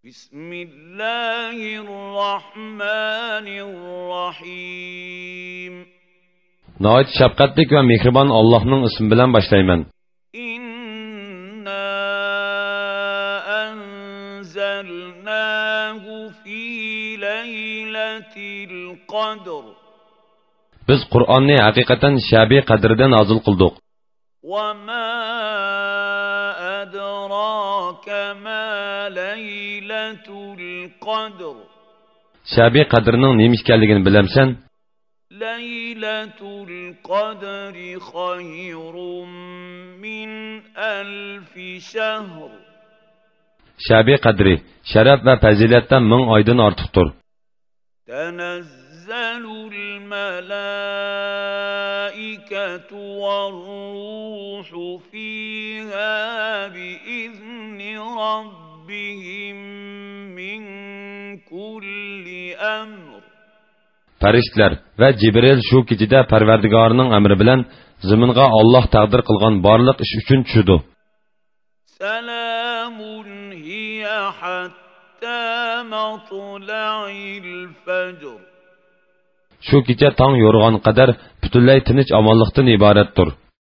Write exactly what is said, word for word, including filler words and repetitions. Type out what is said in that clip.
بسم الله الرحمن الرحيم. ناھايىتى شەپقەتلىك ۋە مېھرىبان ئاللاھنىڭ ئىسمى بىلەن باشلايمەن. إنا أنزلناه في ليلة القدر. بىز قۇرئاننى ھەقىقەتەن شەبى قەدرىدە نازىل قىلدۇق. وما أدراك ما ليلة القدر. شەبى قەدرىنىڭ نېمە ئىكەنلىكىنى بىلەمسەن؟ ليلة القدر خير من ألف شهر. شەبى قەدرى شەرەپ ۋە پەزىلەتتە مىڭ ئايدىن ئارتۇقتۇر. تنزل الملائكة والروح فيها بإذن ربهم من كل أمر. پەرىشتىلەر ۋە جىبرىل شۇ كېچىدە پەرۋەردىگارىنىڭ ئەمرى بىلەن زېمىنغا ئاللاھ تەقدىر قىلغان بارلىق ئىش ئۈچۈن چۈشىدۇ. سلام هي حتى مطلع الفجر. شۇ كېچە تاڭ يورۇغان قەدەر پۈتۈنلەي تىنچ ئامانلىقتىن ئىبارەتتۇر.